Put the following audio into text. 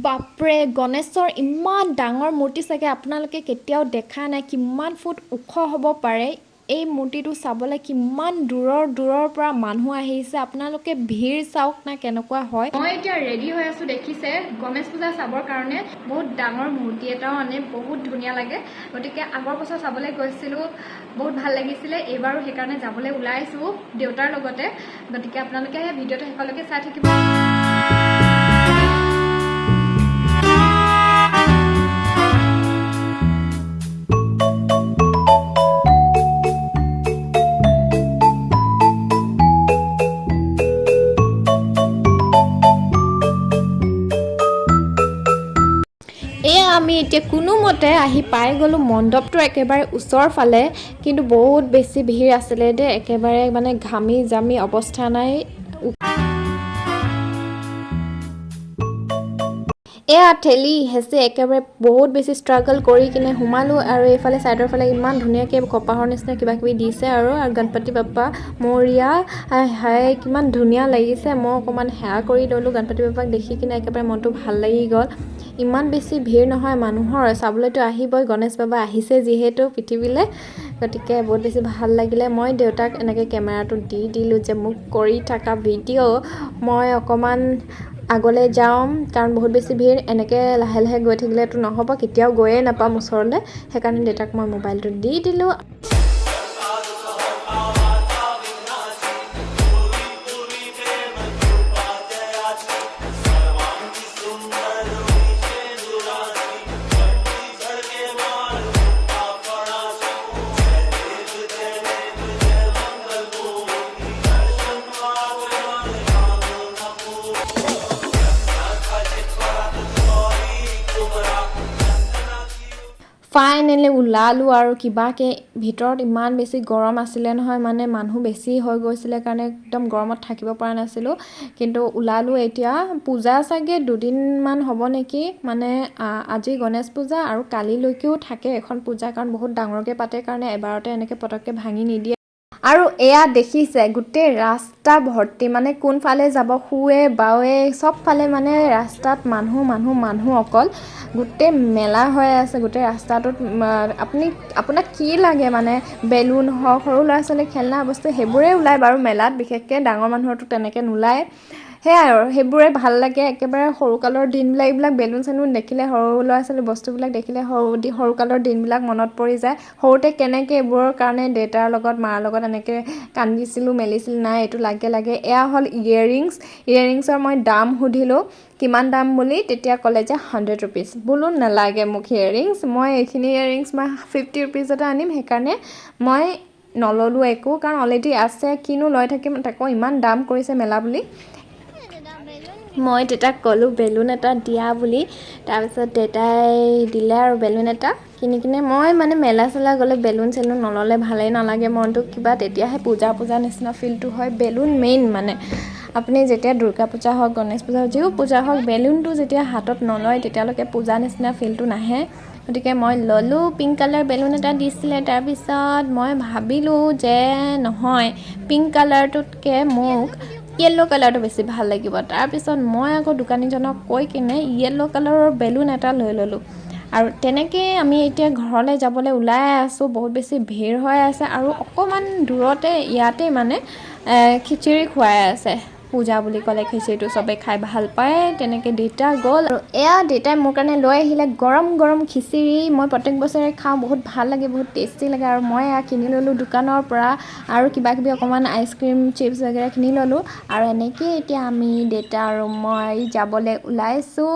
বাপৰে, গণেশৰ ইমান ডাঙৰ মূৰ্তি চাগে আপোনালোকে কেতিয়াও দেখা নাই। কিমান ফুট ওখ হ'ব পাৰে এই মূৰ্তিটো চাবলৈ কিমান দূৰৰ দূৰৰ পৰা মানুহ আহিছে। আপোনালোকে ভিৰ চাওক না কেনেকুৱা হয়। মই এতিয়া ৰেডি হৈ আছোঁ, দেখিছে, গণেশ পূজা চাবৰ কাৰণে। বহুত ডাঙৰ মূৰ্তি এটাও আনে, বহুত ধুনীয়া লাগে। গতিকে আগৰ বছৰ চাবলৈ গৈছিলোঁ, বহুত ভাল লাগিছিলে। এইবাৰো সেইকাৰণে যাবলৈ ওলাইছোঁ দেউতাৰ লগতে। গতিকে আপোনালোকে সেই ভিডিঅ'টো শেষলৈকে চাই থাকিব। এয়া আমি এতিয়া কোনোমতে আহি পাই গ'লোঁ মণ্ডপটোৰ একেবাৰে ওচৰ ফালে। কিন্তু বহুত বেছি ভিৰ আছিলে দেই, একেবাৰে মানে ঘামি জামি অৱস্থা নাই। এয়া ঠেলি হেঁচি একেবাৰে বহুত বেছি ষ্ট্ৰাগল কৰি কিনে সোমালোঁ। আৰু এইফালে ছাইডৰ ফালে ইমান ধুনীয়াকৈ কপাহৰ নিচিনা কিবা কিবি দিছে আৰু আৰু গণপতি বাপ্পা মৰিয়া, হাই হাই, কিমান ধুনীয়া লাগিছে। মই অকণমান সেৱা কৰি ল'লোঁ গণপতি বাপ্পাক, দেখি কিনে একেবাৰে মনটো ভাল লাগি গ'ল। ইমান বেছি ভিৰ নহয় মানুহৰ, চাবলৈতো আহিবই, গণেশ বাবা আহিছে যিহেতু পৃথিৱীলৈ। গতিকে বহুত বেছি ভাল লাগিলে। মই দেউতাক এনেকৈ কেমেৰাটো দি দিলোঁ যে মোক কৰি থকা ভিডিঅ', মই অকণমান আগলৈ যাওঁ, কাৰণ বহুত বেছি ভিৰ। এনেকৈ লাহে লাহে গৈ থাকিলেতো নহ'ব, কেতিয়াও গৈয়ে নাপাম ওচৰলৈ। সেইকাৰণে দেউতাক মই মোবাইলটো দি দিলোঁ। ফাইনেলি ওলালোঁ আৰু কিবাকৈ। ভিতৰত ইমান বেছি গৰম আছিলে নহয়, মানে মানুহ বেছি হৈ গৈছিলে কাৰণে একদম গৰমত থাকিব পৰা নাছিলোঁ। কিন্তু ওলালোঁ এতিয়া। পূজা চাগে দুদিনমান হ'ব নেকি, মানে আজি গণেশ পূজা আৰু কালিলৈকেও থাকে এখন পূজা, কাৰণ বহুত ডাঙৰকৈ পাতে কাৰণে এবাৰতে এনেকৈ পটককৈ ভাঙি নিদিয়ে। আৰু এয়া দেখিছে, গোটেই ৰাস্তা ভৰ্তি, মানে কোনফালে যাব, সোঁৱে বাৱে চবফালে মানে ৰাস্তাত মানুহ মানুহ মানুহ অকল, গোটেই মেলা হৈ আছে গোটেই ৰাস্তাটোত। আপুনি আপোনাক কি লাগে, মানে বেলুন হওক, সৰু ল'ৰা ছোৱালীৰ খেলনা বস্তু, সেইবোৰেই ওলায় বাৰু মেলাত বিশেষকৈ, ডাঙৰ মানুহৰতো তেনেকৈ নোলায়। সেয়াই আৰু সেইবোৰে ভাল লাগে। একেবাৰে সৰুকালৰ দিনবিলাক, এইবিলাক বেলুন চেলুন দেখিলে, সৰু ল'ৰা ছোৱালীৰ বস্তুবিলাক দেখিলে সৰুকালৰ দিনবিলাক মনত পৰি যায়। সৰুতে কেনেকৈ এইবোৰৰ কাৰণে দেউতাৰ লগত, মাৰ লগত এনেকৈ কান্দিছিলোঁ মেলিছিলোঁ, নাই এইটো লাগে লাগে। এয়া হ'ল ইয়েৰিংছ। ইয়েৰিংছৰ মই দাম সুধিলোঁ কিমান দাম বুলি, তেতিয়া ক'লে যে 100 ৰুপিজ। বোলো নালাগে মোক ইয়েৰিংছ, মই এইখিনি ইয়েৰিংছ মই 50 ৰুপিজতে আনিম। সেইকাৰণে মই নল'লোঁ একো, কাৰণ অলৰেডি আছে, কিনো লৈ থাকিম, তাকো ইমান দাম কৰিছে মেলা বুলি। মই দেউতাক ক'লোঁ বেলুন এটা দিয়া বুলি। তাৰপিছত দেউতাই দিলে আৰু বেলুন এটা কিনি কিনে। মই মানে মেলা চেলা গ'লে বেলুন চেলুন নল'লে ভালেই নালাগে মনটো কিবা, তেতিয়াহে পূজা পূজা নিচিনা ফিলটো হয়। বেলুন মেইন, মানে আপুনি যেতিয়া দুৰ্গা পূজা হওক, গণেশ পূজা হওক, যিও পূজা হওক, বেলুনটো যেতিয়া হাতত নলয় তেতিয়ালৈকে পূজা নিচিনা ফিলটো নাহে। গতিকে মই ল'লোঁ, পিংক কালাৰ বেলুন এটা দিছিলে। তাৰপিছত মই ভাবিলোঁ যে নহয়, পিংক কালাৰটোতকৈ মোক য়েল্ল' কালাৰটো বেছি ভাল লাগিব। তাৰপিছত মই আকৌ দোকানীজনক কৈ কিনে য়েল্ল' কালাৰৰ বেলুন এটা লৈ ল'লোঁ। আৰু তেনেকেই আমি এতিয়া ঘৰলৈ যাবলৈ ওলাই আছোঁ। বহুত বেছি ভিৰ হৈ আছে আৰু অকণমান দূৰতে ইয়াতে মানে খিচিৰি খুৱাই আছে। পূজা বুলি ক'লে খিচিৰিটো চবেই খাই ভাল পায়। তেনেকৈ দেউতা গ'ল আৰু এয়া দেউতাই মোৰ কাৰণে লৈ আহিলে গৰম গৰম খিচিৰি। মই প্ৰত্যেক বছৰে খাওঁ, বহুত ভাল লাগে, বহুত টেষ্টি লাগে। আৰু মই এয়া কিনি ল'লোঁ দোকানৰ পৰা আৰু কিবা কিবি অকণমান আইচক্ৰীম, চিপছ বগেৰা কিনি ল'লোঁ। আৰু এনেকেই এতিয়া আমি দেউতা আৰু মই যাবলৈ ওলাইছোঁ।